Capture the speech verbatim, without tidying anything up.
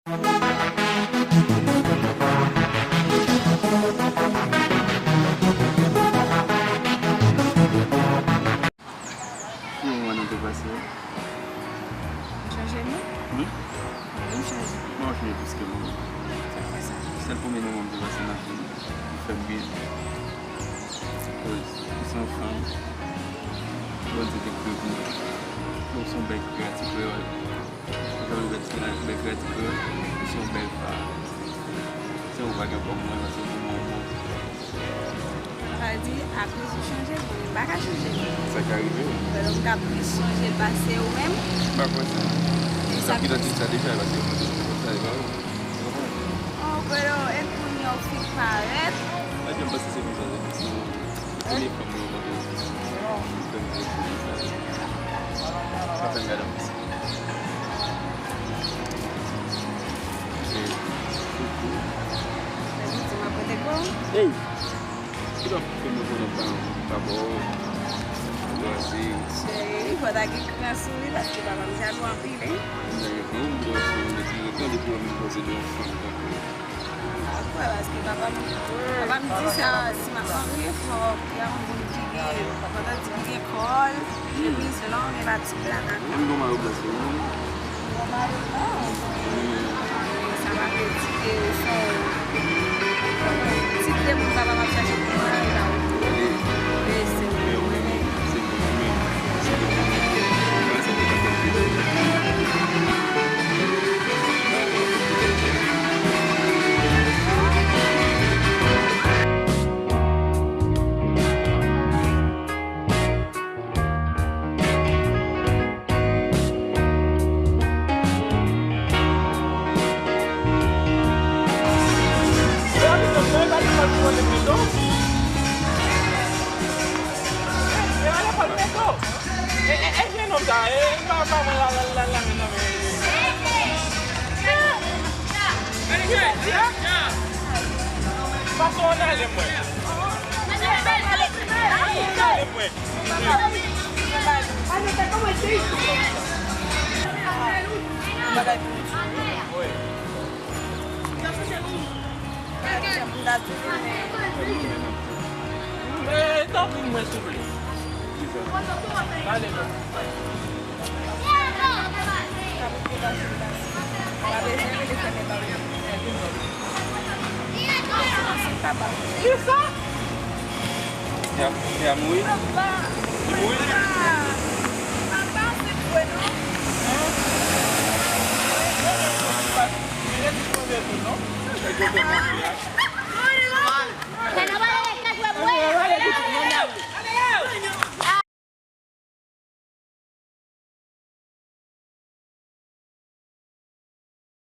Ki moman nou te pase a? M chanje non? Wi. Wi, m chanje. Mwen chanje plis ke moman. Sa fè sa. Sèl premye moman m te pase nan vi m, li fè m byen. Koz ou se yon fanm, Bondye te kreye pou mwen. Ou se yon bèl kreyati kreyòl. Ou se yon bèl kreyati kreyòl. Ou se yon bèl fanm. Se ou pa gen kòm mwen, paske pou mwen, ou bon. Sa vle di, akoz ou chanje, mwen menm m pa ka chanje. Sa ka rive, wi. Fè m ka plis sonje l pase ou menm. M pa kwè sa. E sa ki tankou sa deja, paske ou konn sa, e pa ou. Ou konprann? Oh, Fredo, e kounye a w fin parèt. Mwen menm panse se konsa, se premye fanm mwen rankontre. Li fè m vle konn sa. Sa fè m gade anplis. Hey! Koutou. Mwen di, m ap pote kò. Hey! Koutou ap fè mwen konnen pa, pa bò. Anbrase. Cheri, fò ta gen kran sou li, paske papa m jalou anpil, hein. Mwen gen kran, mwen gen kran, depi lè m poze de yon fanm tankou. Apre, paske papa m, papa m di sa, si m ap marye, fòk y a yon moun ki gen, pandan di ki gen kò l, epi selon gen batib la nan kò. Mwen m gon mari blan, se ou menm? Gon mari blan. Sa pa vle di ke se yon ti grenn moun papa m ap chache pou mwen, la. Wi, se ou menm. Pase w ann ale mwen. Ann ale mwen. Eh, tanpri mwen, souple. Pale non. Kisa? Li a, li a mouri? Li mouri? Li rete twonpe tou, non? Li twonpe tou, ya.